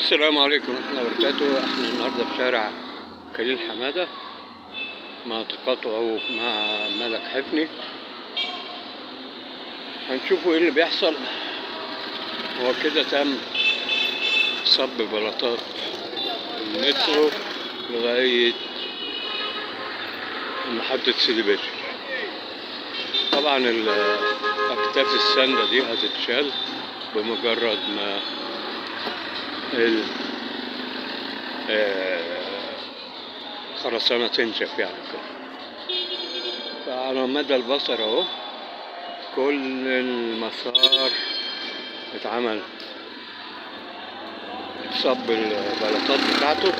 السلام عليكم ورحمة الله وبركاته. احنا النهاردة في شارع خليل حمادة مع تقاطعه مع ملك حفني. هنشوفوا ايه اللي بيحصل. هو كده تم صب بلاطات المترو لغاية محطة سيدي بشر. طبعا أكتاف السندة دي هتتشال بمجرد ما الخرسانة تنشف يعني كده. فعلى مدى البصر اهو كل المسار اتعمل، صب البلاطات بتاعته.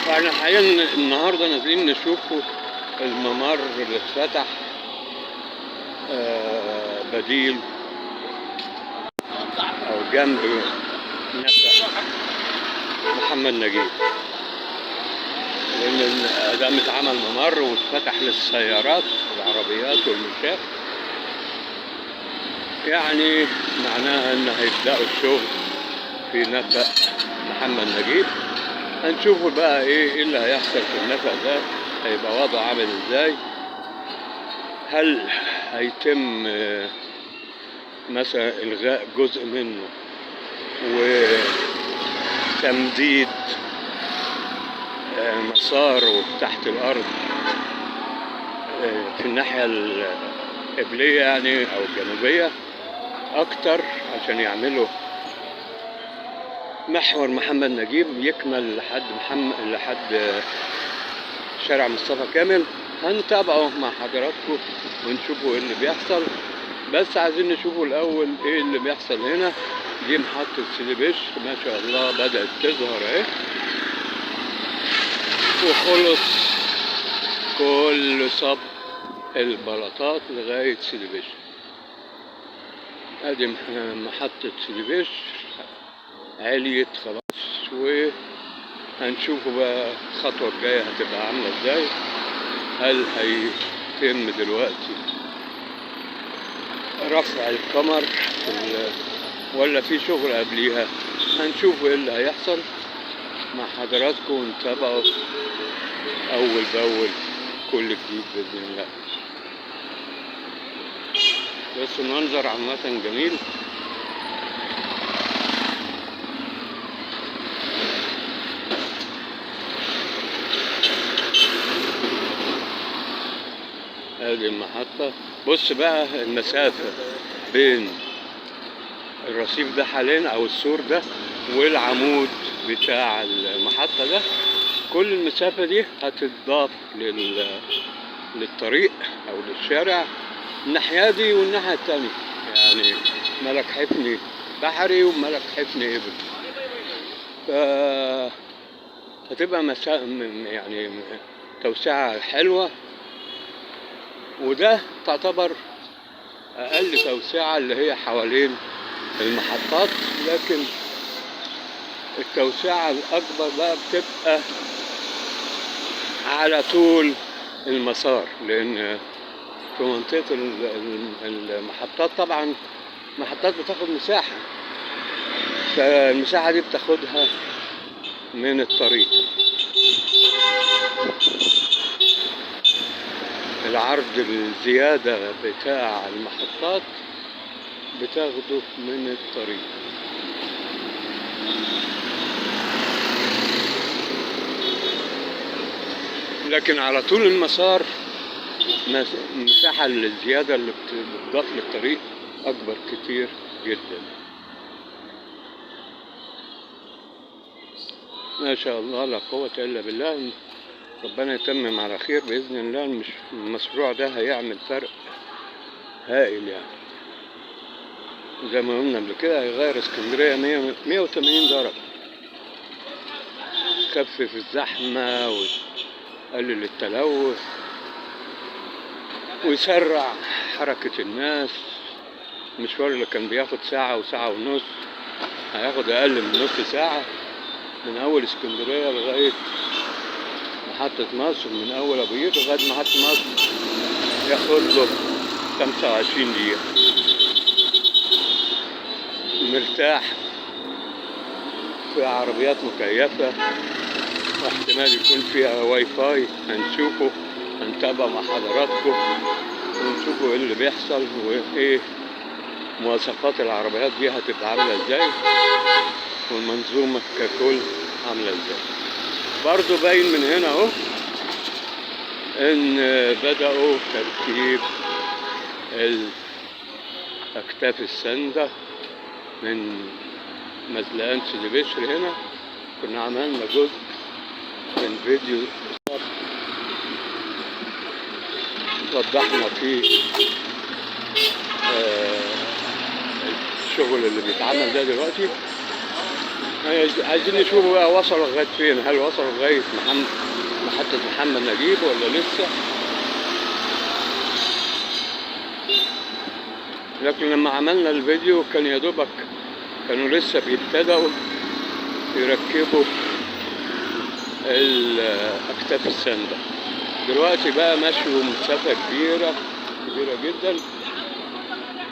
فاحنا حاليا النهارده نازلين نشوفوا الممر اللي اتفتح بديل او جنب نفق محمد نجيب، لان ادام اتعمل ممر واتفتح للسيارات العربيات والمشاة، يعني معناها ان هيبدأوا الشغل في نفق محمد نجيب. هنشوفوا بقى ايه اللي هيحصل في النفق ده، هيبقى وضعه عامل ازاي، هل هيتم مثلا الغاء جزء منه وتمديد مساره تحت الارض في الناحية القبلية يعني او الجنوبية اكتر، عشان يعملوا محور محمد نجيب يكمل لحد شارع مصطفى كامل. هنتابعه مع حضراتكم ونشوفوا ايه اللي بيحصل، بس عايزين نشوفوا الاول ايه اللي بيحصل هنا. دي محطة سيدي بشر ما شاء الله بدأت تظهر اهي، وخلص كل صب البلاطات لغاية سيدي بشر. ادي محطة سيدي بشر عليت خلاص، وهنشوفوا بقى الخطوة الجاية هتبقى عاملة ازاي. هل هيتم دلوقتي رفع القمر ولا في شغل قبليها؟ هنشوف ايه اللي هيحصل مع حضراتكم ونتابعه اول باول كل جديد باذن الله. بس المنظر عامة جميل. ادي المحطة. بص بقى المسافة بين الرصيف ده حاليا او السور ده والعمود بتاع المحطة ده، كل المسافة دي هتتضاف للطريق او للشارع الناحية دي والناحية التانية، يعني ملك حفني بحري وملك حفني ابل. ف هتبقى يعني توسعة حلوة، وده تعتبر أقل توسعة اللي هي حوالين المحطات، لكن التوسعة الأكبر بقى بتبقى على طول المسار، لأن في منطقة المحطات طبعا المحطات بتاخد مساحة، فالمساحة دي بتاخدها من الطريق. العرض الزيادة بتاع المحطات بتاخده من الطريق. لكن على طول المسار المساحة الزيادة اللي بتضاف للطريق أكبر كتير جدا. ما شاء الله لا قوة إلا بالله، ربنا يتمم على خير بإذن الله. المشروع ده هيعمل فرق هائل، يعني زي ما قلنا قبل كده هيغير اسكندرية 180 درجة، خفف الزحمة وقلل التلوث ويسرع حركة الناس. المشوار اللي كان بياخد ساعة وساعة ونص هياخد أقل من نص ساعة من أول اسكندرية لغاية محطة مصر، من أول أبو قير لغاية محطة مصر ياخد له 25 دقيقة مرتاح، في عربيات مكيفة، واحتمال يكون فيها واي فاي. هنشوفه، هنتابع مع حضراتكم ونشوفوا ايه اللي بيحصل وايه مواصفات العربيات دي هتبقى عاملة ازاي، والمنظومة ككل عاملة ازاي. برضو باين من هنا اهو ان بدأوا تركيب الأكتاف الساندة من مزلقان سيدي بشر. هنا كنا عملنا جزء من فيديو وضحنا فيه الشغل اللي بيتعمل ده دلوقتي. عايزين نشوفوا بقى وصلوا لغاية فين، هل وصلوا لغاية محطة محمد نجيب ولا لسه؟ لكن لما عملنا الفيديو كان يا دوبك كانوا لسه بيبتدأوا يركبوا الأكتاف الساندة. دلوقتي بقى ماشوا مسافة كبيرة كبيرة جدا،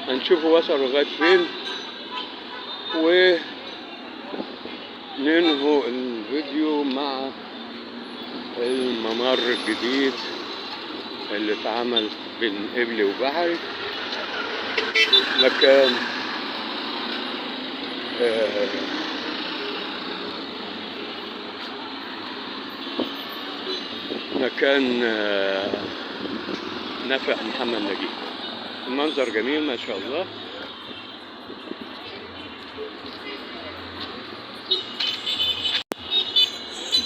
هنشوفوا وصلوا لغاية فين وننهوا الفيديو مع الممر الجديد اللي اتعمل بين قبلي وبحري، مكان مكان نفق محمد نجيب. المنظر جميل ما شاء الله.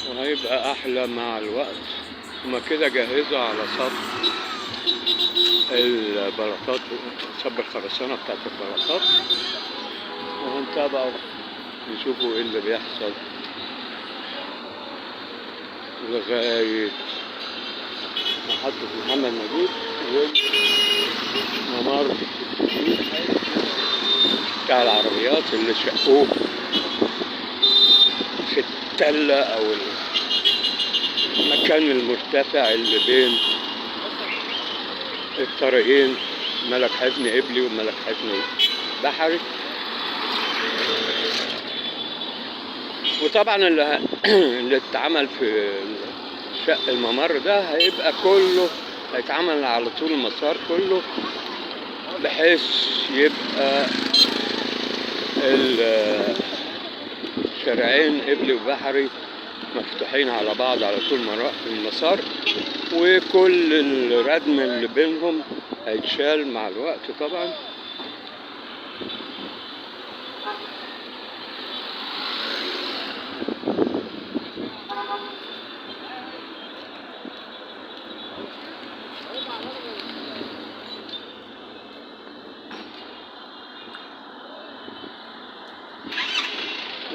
وهيبقى أحلى مع الوقت. هما كده جهزوا على صب البلاطات، صب الخرسانة بتاعت البلاطات، وهنتابعوا نشوفوا ايه اللي بيحصل لغاية محطة محمد نجيب والممر بتاع العربيات اللي شقوه في التلة أو المكان المرتفع اللي بين الطريقين، ملك حفني قبلي وملك حفني بحري. وطبعا اللي اتعمل في شق الممر ده هيبقى كله هيتعمل على طول المسار كله، بحيث يبقى الشارعين قبلي وبحري مفتوحين على بعض على طول المسار، وكل الردم اللي بينهم هيتشال مع الوقت طبعا.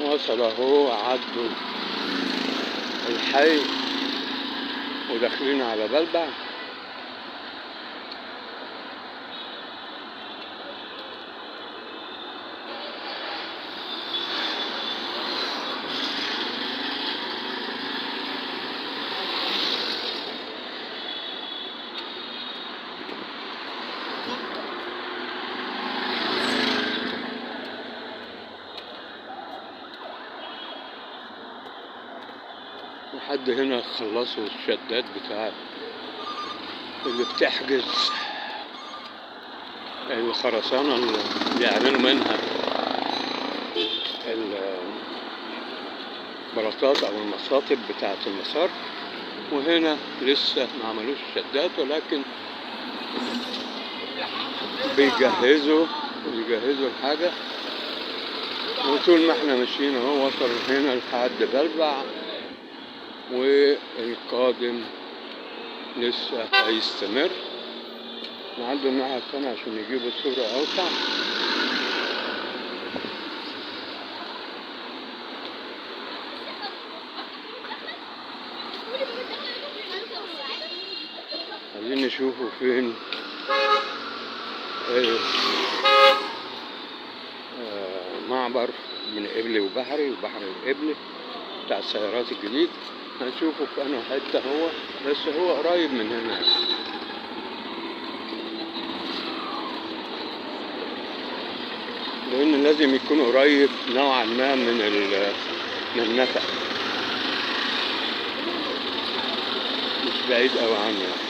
وصل اهو، عدوا الحي وداخلين على بلبع. لحد هنا خلصوا الشدات بتاع اللي بتحجز الخرسانة اللي بيعملوا منها البلاطات أو المصاطب بتاعة المسار. وهنا لسه ما عملوش الشدات، ولكن بيجهزوا الحاجة. وطول ما احنا ماشيين اهو وصل هنا لحد بلبع، والقادم لسه هيستمر. نعدوا الناحية التانية عشان يجيبوا الصورة أوسع. عايزين نشوفوا فين معبر من قبلي وبحري، وبحر القبلي بتاع السيارات الجديد. هنشوفه في أنهي حتة هو، بس هو قريب من هنا. لازم يكون قريب نوعا ما من النفق، مش بعيد أوي عنه يعني.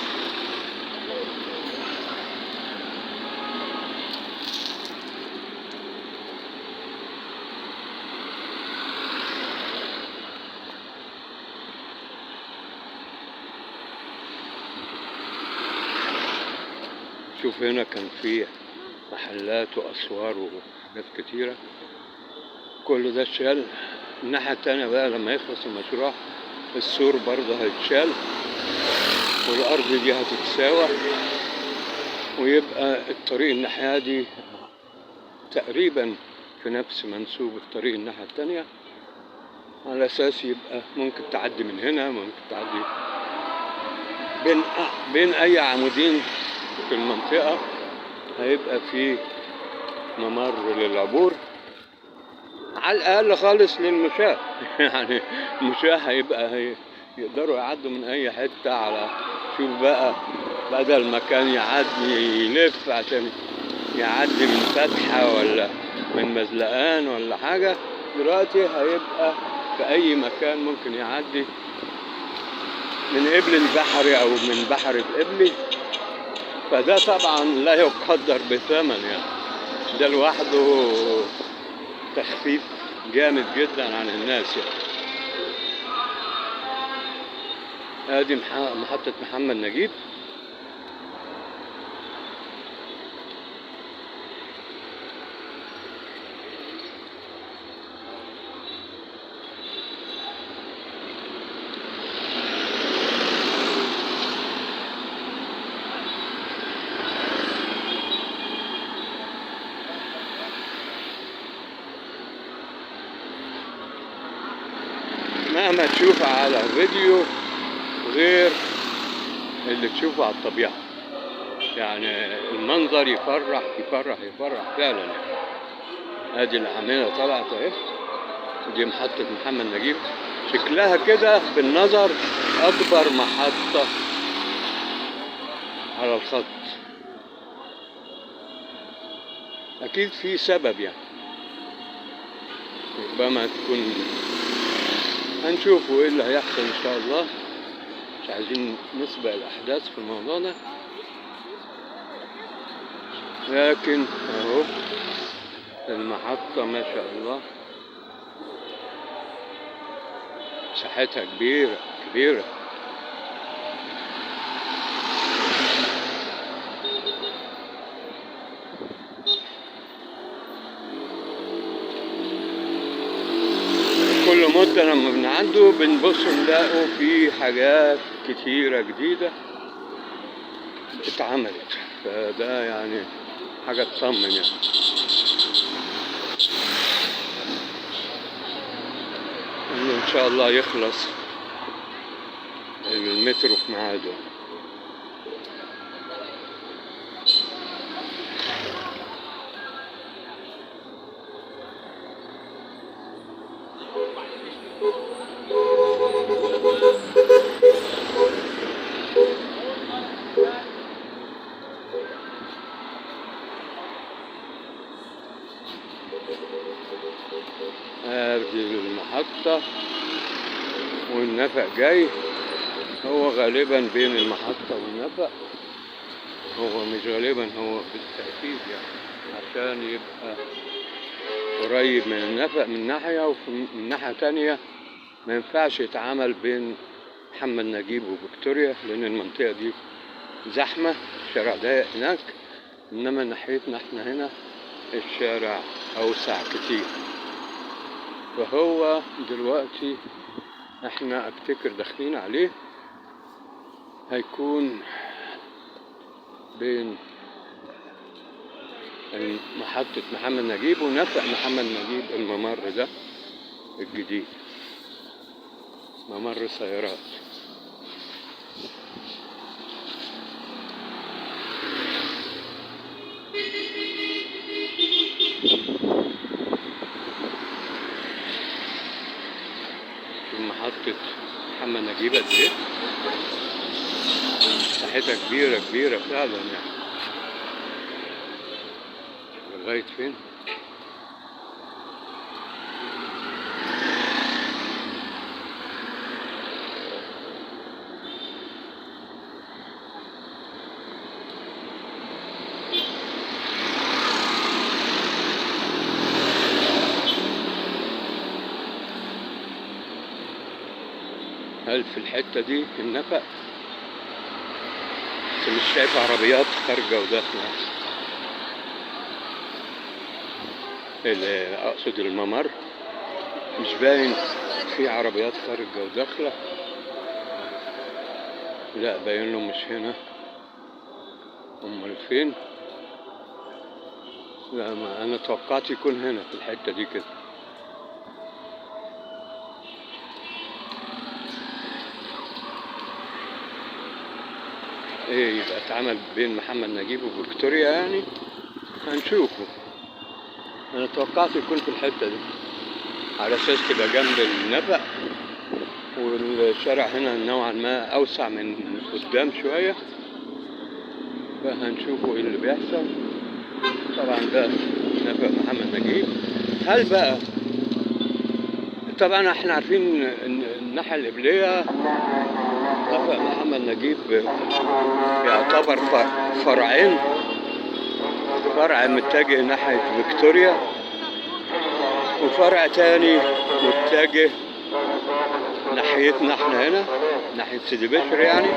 شوف هنا كان فيه محلات وأسوار وحاجات كتيرة، كل ده اتشال. الناحية التانية بقى لما يخلص المشروع السور برضه هيتشال، والأرض دي هتتساوى، ويبقى الطريق الناحية دي تقريبا في نفس منسوب الطريق الناحية التانية، على أساس يبقى ممكن تعدي من هنا، ممكن تعدي بين أي عمودين في المنطقة، هيبقى في ممر للعبور على الأقل خالص للمشاة. يعني المشاة هيبقى يقدروا يعدوا من أي حتة على، شوف بقى، بدل ما كان يعدي يلف عشان يعدي من فتحة ولا من مزلقان ولا حاجة، دلوقتي هيبقى في أي مكان ممكن يعدي من قبل البحري أو من بحر القبلي. فده طبعا لا يقدر بثمن يعني، ده لوحده تخفيف جامد جدا عن الناس يعني. ادي محطة محمد نجيب. مهما تشوف على فيديو غير اللي تشوفه على الطبيعة، يعني المنظر يفرح يفرح يفرح فعلا يعني. ادي العمالة طلعت اهي، دي محطة محمد نجيب، شكلها كده بالنظر اكبر محطة على الخط، اكيد في سبب يعني، ربما تكون هنشوفوا ايه اللي هيحصل ان شاء الله. مش عايزين نسبق الاحداث في الموضوع ده، لكن اهو المحطة ما شاء الله مساحتها كبيرة كبيرة. كل مدة لما بنعدوا بنبص نلاقوا في حاجات كتيرة جديدة اتعملت، فده يعني حاجة تطمن يعني. إنه إن شاء الله يخلص المترو في ميعاده. ادي المحطة والنفق جاي، هو غالبا بين المحطة والنفق، هو مش غالبا، هو بالتأكيد يعني، عشان يبقى قريب من النفق من ناحية، ومن ناحية تانية ما ينفعش يتعامل بين محمد نجيب وفيكتوريا لأن المنطقة دي زحمة، الشارع ضيق هناك، إنما ناحيتنا احنا هنا الشارع أوسع كتير. فهو دلوقتي احنا افتكر داخلين عليه، هيكون بين محطة محمد نجيب ونفق محمد نجيب، الممر ده الجديد، ممر سيارات. محطة محمد نجيب قد ايه مساحتها كبيرة كبيرة فعلا يعني، لغاية فين؟ هل في الحتة دي النفق؟ بس مش شايف عربيات خارجة وداخلة. أقصد الممر مش باين في عربيات خارجة وداخلة. لا باين له مش هنا. أمال فين؟ لا ما أنا توقعت يكون هنا في الحتة دي كده. ايه يبقى اتعمل بين محمد نجيب وفيكتوريا يعني؟ هنشوفه. انا توقعت يكون في الحتة دي على اساس تبقى جنب النفق، والشارع هنا نوعا ما اوسع من قدام شوية، فهنشوفه ايه اللي بيحصل. طبعا ده نفق محمد نجيب. هل بقى طبعا احنا عارفين ان الناحية القبلية نفق محمد نجيب يعتبر فرعين، فرع متجه ناحية فيكتوريا وفرع تاني متجه ناحيتنا احنا هنا ناحية سيدي بشر يعني.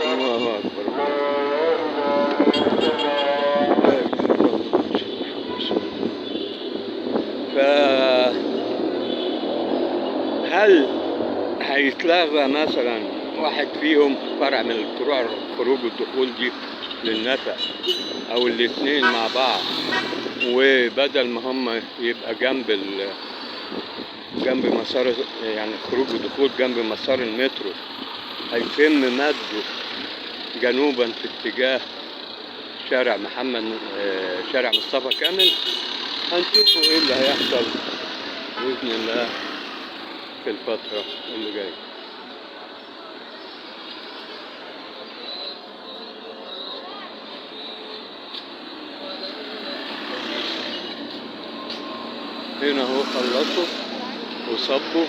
الله أكبر. فهل هيتلغى مثلا واحد فيهم فرع من الفروع الخروج والدخول دي للنفق، او الاثنين مع بعض، وبدل ما هم يبقى جنب مسار يعني خروج ودخول جنب مسار المترو، هيتم مده جنوبا في اتجاه شارع محمد شارع مصطفى كامل. هنشوفوا ايه اللي هيحصل باذن الله في الفترة اللي جاية. هنا اهو خلصوا وصبوا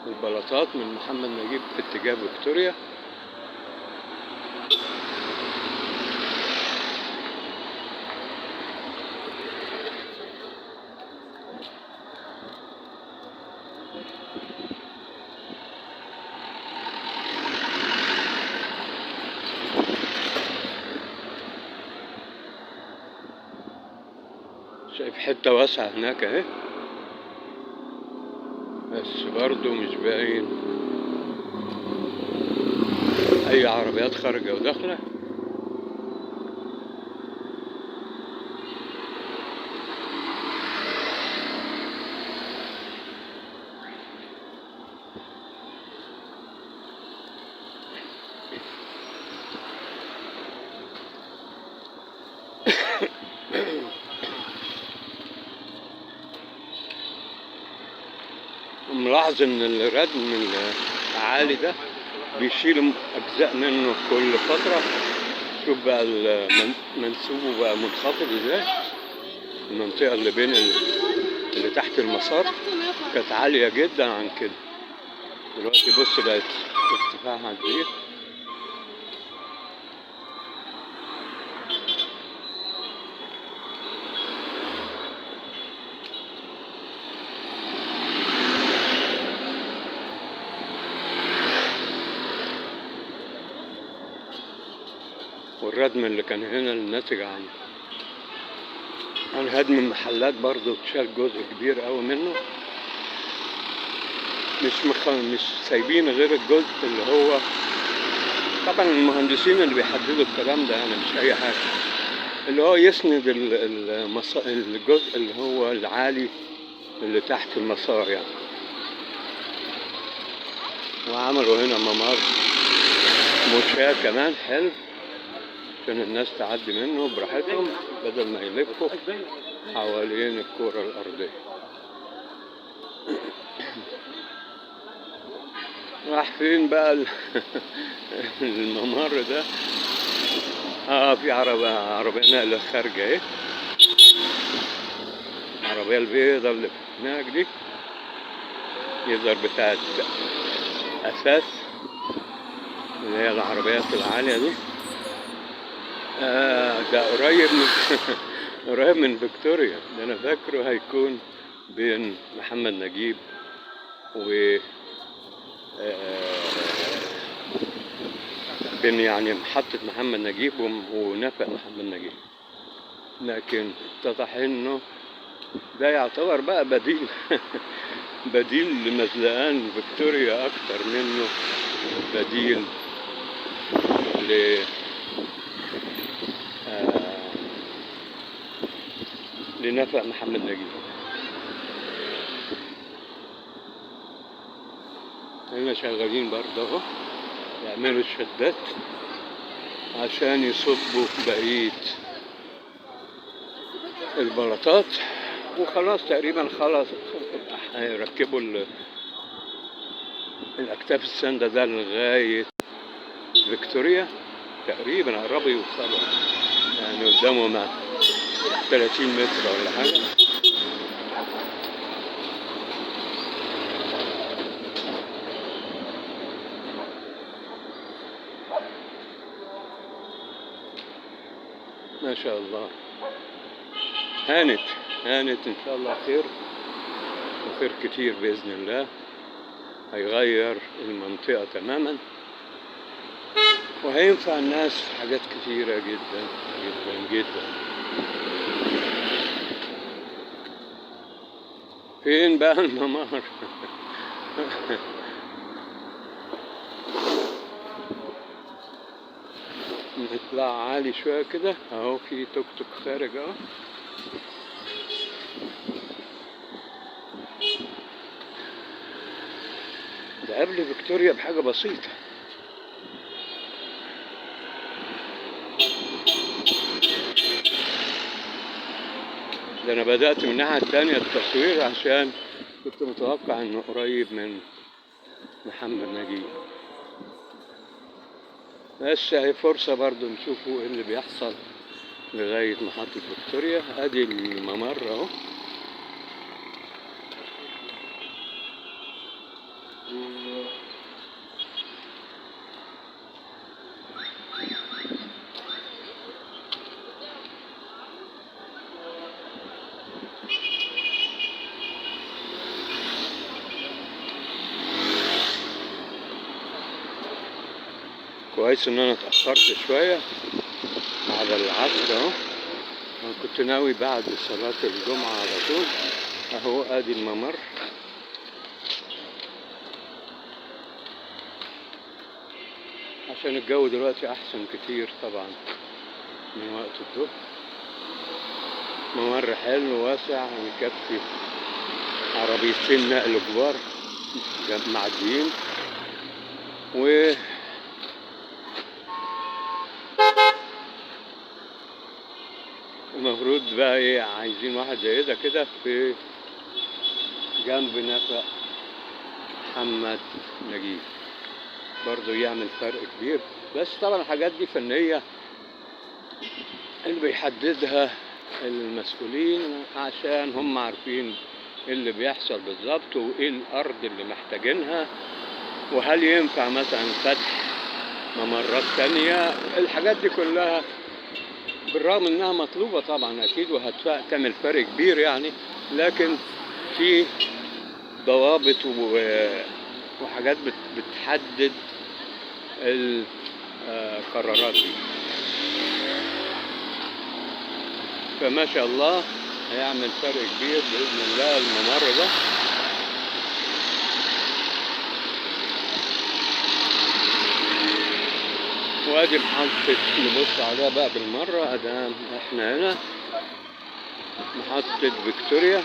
البلاطات من محمد نجيب في اتجاه فيكتوريا. شايف حتة واسعة هناك اهي، بس برضو مش باين اي عربيات خارجة وداخلة. ملاحظ ان الردم العالي ده بيشيل اجزاء منه كل فترة. شوف بقى منسوبه بقى منخفض ازاي. المنطقة اللي بين اللي تحت المسار كانت عالية جدا عن كده، دلوقتي بص بقت ارتفاعها قد ايه. والردم اللي كان هنا الناتج عن هدم المحلات برضو اتشال جزء كبير قوي منه. مش سايبين غير الجزء اللي هو طبعا المهندسين اللي بيحددوا الكلام ده، يعني مش اي حاجه، اللي هو يسند الجزء اللي هو العالي اللي تحت المسار يعني. وعملوا هنا ممر مشاة كمان حلو عشان الناس تعدي منه براحتهم بدل ما يلفوا حوالين الكرة الأرضية. راح فين بقى الممر ده؟ في عربية نقل خارجة اهي، العربية البيضة اللي هناك دي يظهر بتاعت أساس اللي هي العربيات العالية دي. ده قريب من قريب من فيكتوريا. ده انا فاكره هيكون بين محمد نجيب بين يعني محطة محمد نجيب ونفق محمد نجيب. لكن اتضح انه ده يعتبر بقى بديل بديل لمزلقان فيكتوريا اكتر منه بديل ل لنفق محمد نجيب. هنا شغالين برضه اهو، يعملوا الشدات عشان يصبوا بقية البلاطات، وخلاص تقريبا خلاص هيركبوا الأكتاف الساندة ده لغاية فيكتوريا تقريبا، قربوا يوصلوا يعني قدامه مع 30 متر ولا حاجة. ما شاء الله، هانت هانت إن شاء الله، خير وخير كتير بإذن الله. هيغير المنطقة تماما وهينفع الناس في حاجات كتيرة جدا جدا جدا. فين بقى الممر؟ نطلع عالي شوية كده اهو، في توك توك خارج اهو. ده قبل فيكتوريا بحاجة بسيطة. ده أنا بدأت من الناحية التانية التصوير عشان كنت متوقع إنه قريب من محمد نجيب، بس اهي فرصة برضو نشوفوا ايه اللي بيحصل لغاية محطة فيكتوريا. ادي الممر اهو. كويس ان انا اتأخرت شوية على العصر اهو، انا كنت ناوي بعد صلاة الجمعة على طول. اهو ادي الممر. عشان الجو دلوقتي احسن كتير طبعا من وقت الظهر. ممر حلو واسع ويكفي عربيتين نقل كبار معديين. و المفروض بقى ايه، عايزين واحد زي ده كده في جنب نفق محمد نجيب برضو يعمل فرق كبير. بس طبعا الحاجات دي فنية اللي بيحددها المسؤولين، عشان هم عارفين اللي بيحصل بالظبط وايه الارض اللي محتاجينها، وهل ينفع مثلا فتح ممرات تانية. الحاجات دي كلها بالرغم انها مطلوبة طبعا اكيد وهتعمل فرق كبير يعني، لكن في ضوابط وحاجات بتحدد القرارات دي. فما شاء الله هيعمل فرق كبير بإذن الله الممر ده. وادي محطة نبص عليها بقى بالمرة ادام احنا هنا، محطة فيكتوريا.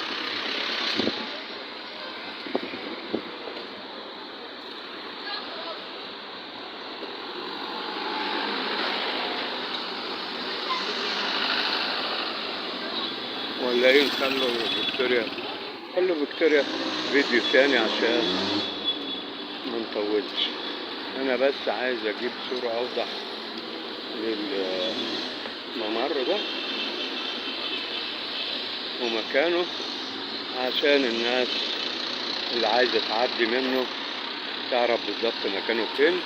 ولا ايه، نخلوا فيكتوريا، خلوا فيكتوريا فيديو تاني عشان ما نطولش. انا بس عايز اجيب صورة اوضح للممر ده ومكانه عشان الناس اللي عايزة تعدي منه تعرف بالظبط مكانه فين.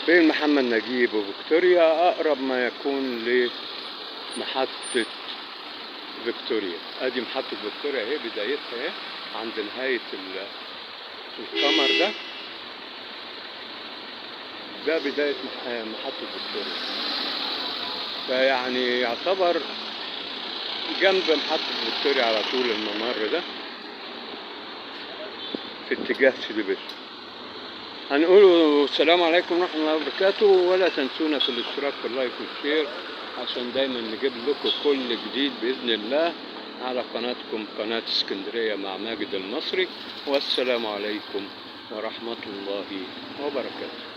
بين محمد نجيب وفيكتوريا اقرب ما يكون لمحطة فيكتوريا. ادي محطة فيكتوريا اهي، بدايتها اهي عند نهاية القمر ده. ده بداية محطة فيكتوريا، فيعني يعتبر جنب محطة فيكتوريا على طول الممر ده في اتجاه سيدي بشر. هنقول السلام عليكم ورحمة الله وبركاته، ولا تنسونا في الاشتراك في ال like وال share عشان دايما نجيب لكم كل جديد بإذن الله على قناتكم قناة اسكندرية مع ماجد المصري. والسلام عليكم ورحمة الله وبركاته.